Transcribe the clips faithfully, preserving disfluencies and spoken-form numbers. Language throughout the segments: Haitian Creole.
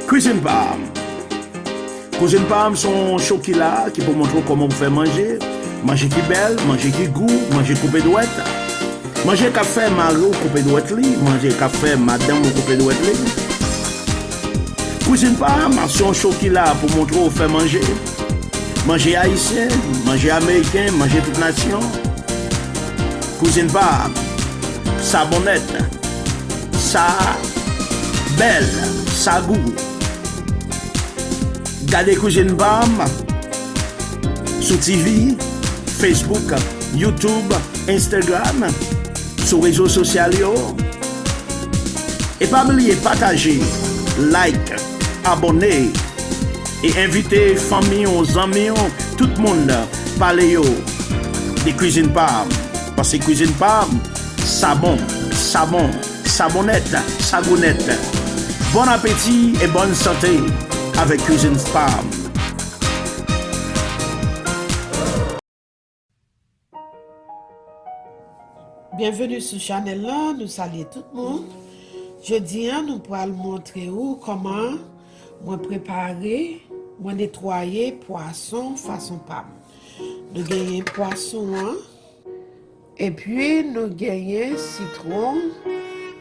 Kwizin pa m. Kwizin pa m se yon show ki la, ki pou montre w kòman pou fè manje. Manje ki bèl, manje ki gou, manje koupe dwèt. Manje k ap fè mari w koupe dwèt li, manje k ap fè madanm ou koupe dwèt li. Kwizin pa m se yon show ki la pou montre w fè manje. Manje ayisyen, manje ameriken, manje tout nasyon. Kwizin pa m, sa bon nèt, sa bèl, sa gou. Gade Kwizin pa m sou T V, Facebook, YouTube, Instagram, sou rezo sosyal yo. E pa bliye pataje, like, abòne, e envite fanmi w, zanmi w, tout moun, pale yo de Kwizin pa m. Paske Kwizin pa m, sa bon, sa bon, sa bon nèt, sa gou nèt. Bon apeti e bòn sante avèk Kwizin pa m. Byenveni sou chanèl lan, nou salye tout moun. Jodi a, nou pral montre ou kòman mwen prepare, mwen netwaye pwason fason pa m. Nou genyen pwason an, epi nou genyen sitwon,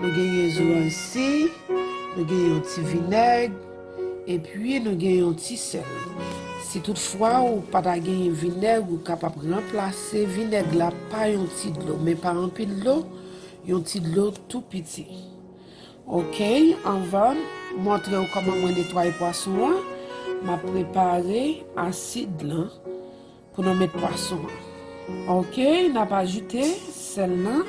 nou genyen zoranj si, nou genyen yon ti vinèg, epi nou genyen yon ti sèl. Si toutfwa ou pa ta genyen vinèg, ou kapab ranplase vinèg la pa yon ti dlo, men pa anpil dlo, yon ti dlo tou piti. Oke, anvan m montre w kòman mwen netwaye pwason an, m ap prepare asid lan pou nou met pwason an. Oke, n ap ajoute sèl lan.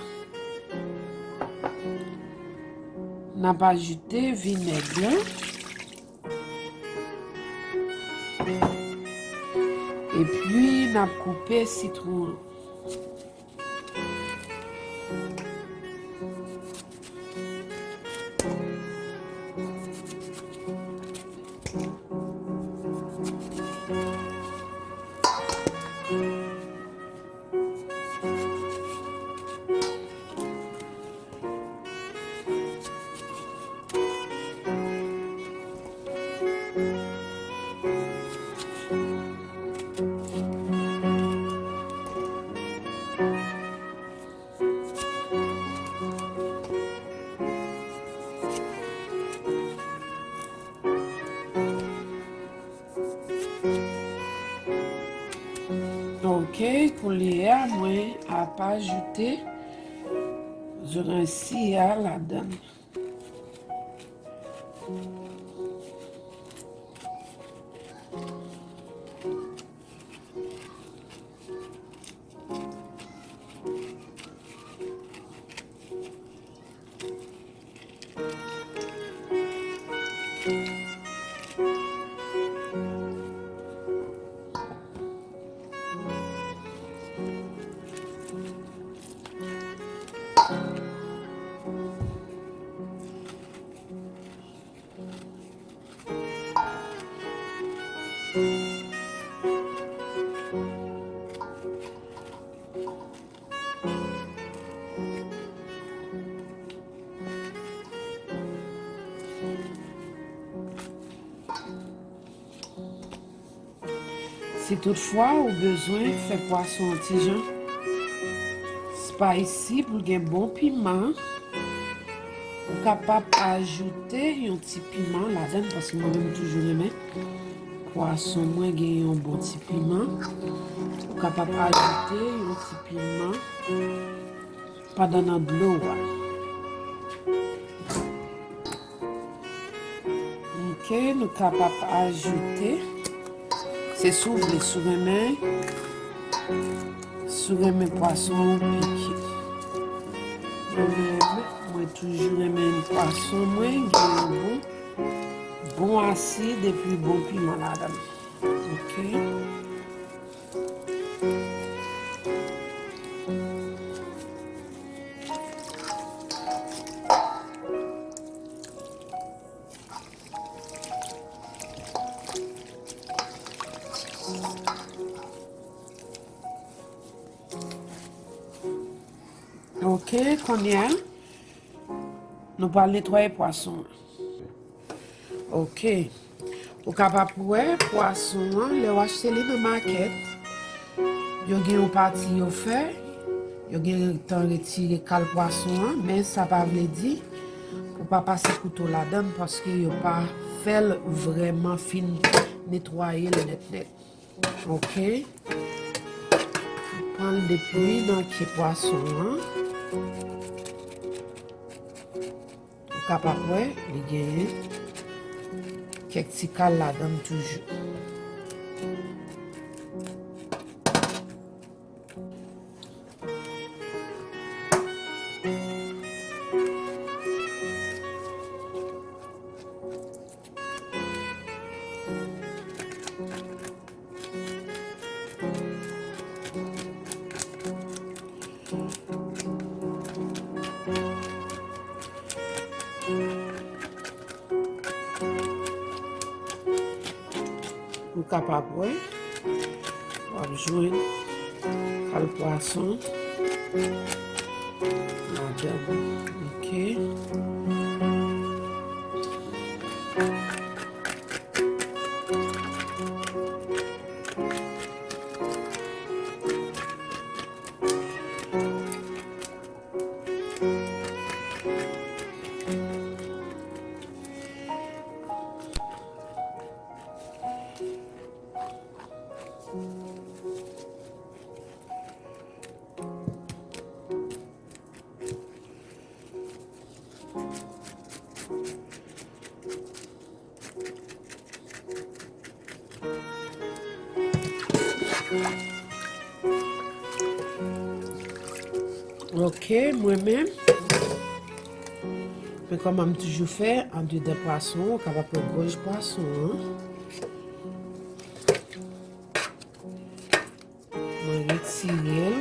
N ap ajoute vinèg lan. Epi, n ap koupe sitwon an. Ok, koulye a, mwen ap ajoute zoranj si a ladan. Si toutfwa ou bezwen fè pwason an ti jan spicy pou l gen bon piman, ou kapab ajoute yon ti piman ladan l, paske mwen menm toujou renmen pwason mwen gen yon bon ti piman. Ou kapab ajoute yon ti piman pandan nan dlo a. Ok, nou kapab ajoute. Se si w vle, si w renmen, si w renmen pwason an ou pike. Mwen menm, mwen toujou renmen pwason mwen gen yon bon, bon asid epi bon piman ladan l. Ok. Ok, kounye a, nou pral netwaye pwason an. Ok. Ou kapab wè pwason an, lè w achte li nan makèt, yo gen yon pati yo fè, yo gen tan retire kal pwason an, men sa pa vle di pou pa pase kouto ladan l, paske yo pa fè l vrèman fin netwaye l nèt nèt. Ok. Pran l depi nan ke pwason an. Ou kapab wè, li genyen kèk ti kal ladan l toujou. Ou kapab wè, w ap jwenn kal pwason ladan l. Ok. Ok, mwen menm, men kòman m toujou fè, andedan pwason, ou kapab pran gòj pwason an. Mwen retire l.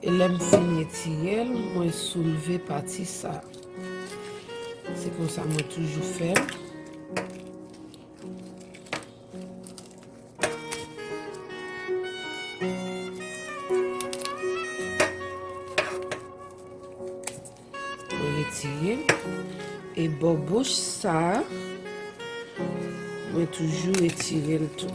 E lè m fin retire l, mwen soulve pati sa. Se konsa mwen toujou fè l. Mwen retire l. E bò bouch sa a, mwen toujou retire l tou.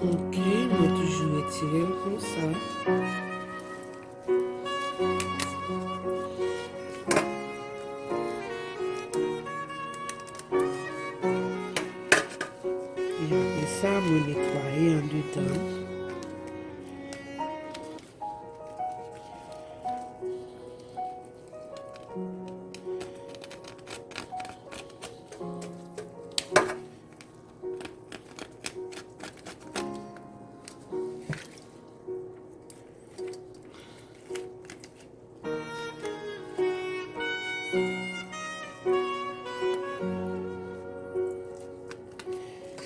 Ok, mwen toujou retire l konsa. E apre sa, mwen netwaye andedan.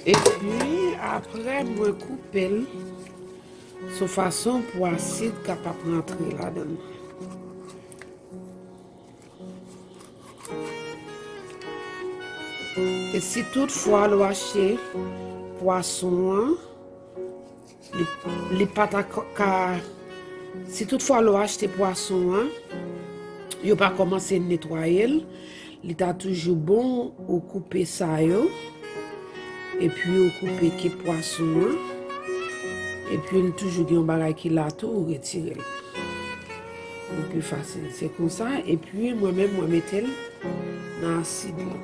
Epi, apre, mwen koupe l sou fason pou asid kapab rantre ladan l. E si toutfwa lè w achte pwason an, li, li pa ta ka, ka, si toutfwa lè w achte pwason an, yo pa kòmanse netwaye l, li ta toujou bon ou koupe sa yo, epi ou koupe ke pwason an, epi li toujou gen yon bagay ki la tou, ou retire l. Li pi fasil. Se konsa, epi mwen menm, mwen mete l nan asid la.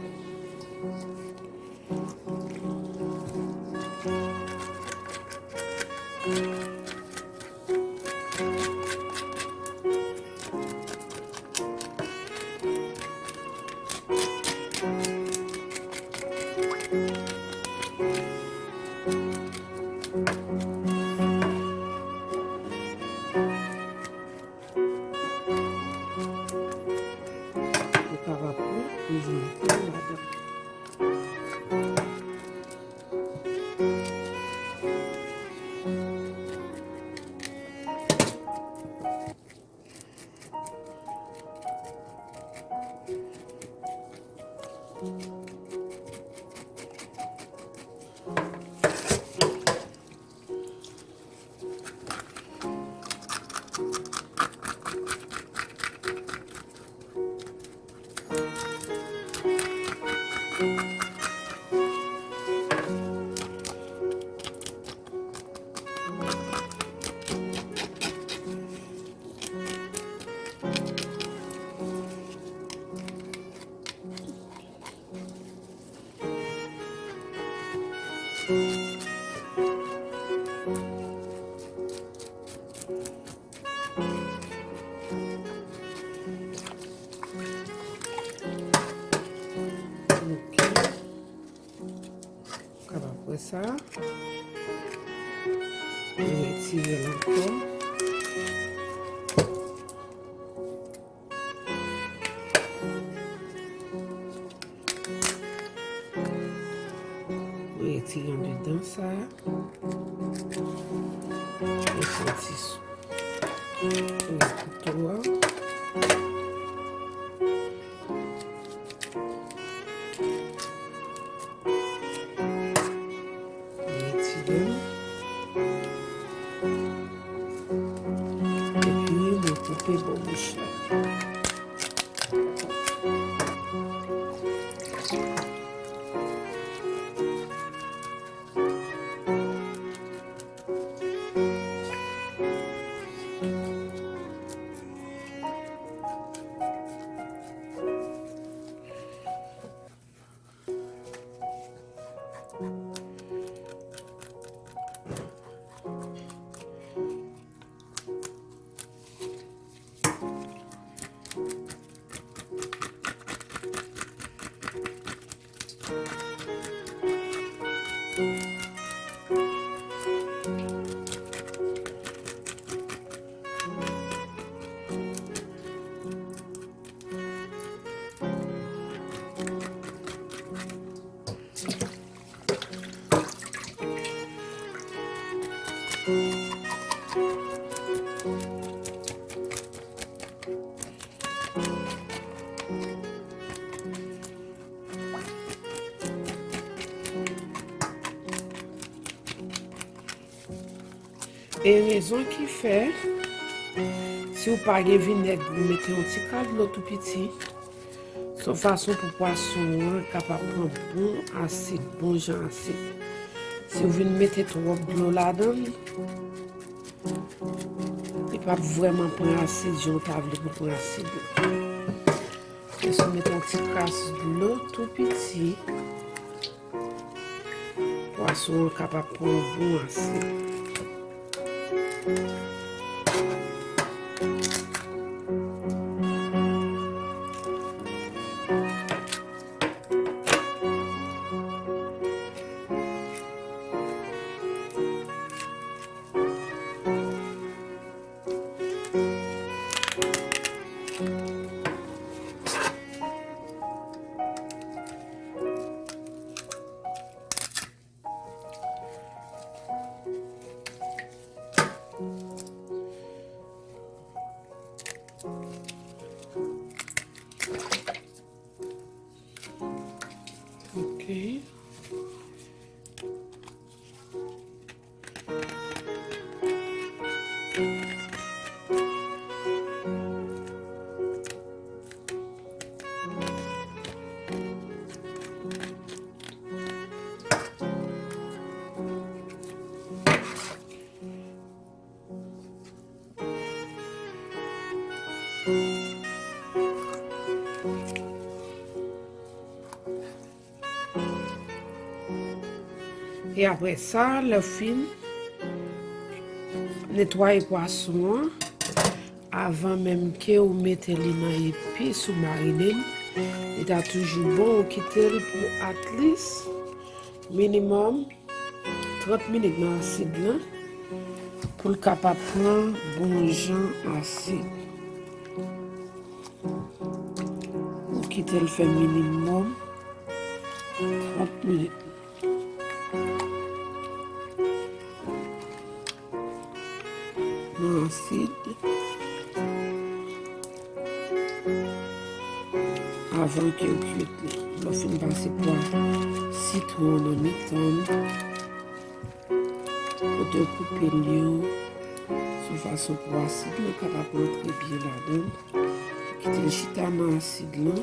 Ou kapab pran, ou jwenn tou ladan. Sa. Mwen retire l ankò. Mwen retire andedan sa. Mwen fè ti sou. Mwen kouto a. Retire l. Epi, mwen koupe bò bouch la. E rezon ki fè, si w pa gen vinèg, ou mete yon ti kal dlo tou piti. Se yon fason pou pwason an kapab pran bon asid, bon jan asid. Si w vin mete twòp dlo ladan l, li p ap vrèman pran asid jan w ta vle pou pran asid la. E si w mete yon ti kras dlo tou piti, pwason an kapab pran yon bon asid. Ok. E apre sa, lè w fin netwaye pwason an, avan menm ke w mete li nan epis ou marine l, li ta toujou bon ou kite l pou at least minimòm trant minit nan asid lan pou l kapab pran bon jan asid. Ou kite l fè minimòm trant minit. Nan asid. Avan ke w kuit li. Lè w fin pase pwa sitwon nan mitan l, kote w koupe l yo, se yon fason pou asid lan kapab rantre byen ladan l. Kite l chita nan asid lan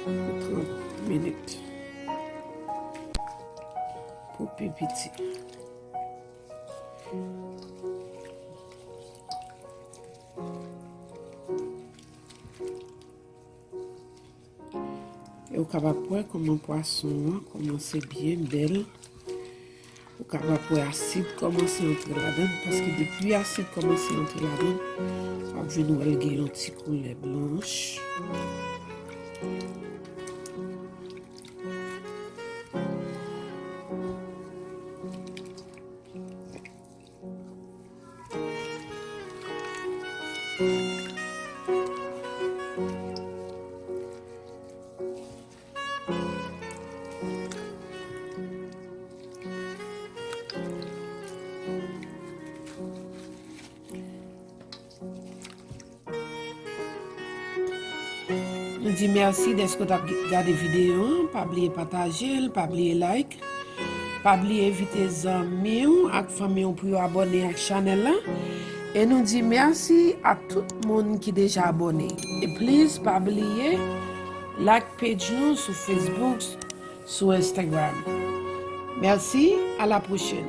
pou trant minit. Pou pi piti. E ou kapab wè kòman pwason an kòmanse byen bèl. Ou kapab wè asid kòmanse antre ladan l, paske depi asid kòmanse antre ladan l, w ap vin wè l gen yon ti koulè blanch. Nou di mèsi dèske w t ap gade videyo an. Pa bliye pataje l, pa bliye like. Pa bliye envite zanmi w ak fanmi w pou yo abòne ak chanèl la. E nou di mèsi a tout moun ki deja abòne. E please, pa bliye like page nou sou Facebook, sou Instagram. Mèsi, a la pwochèn.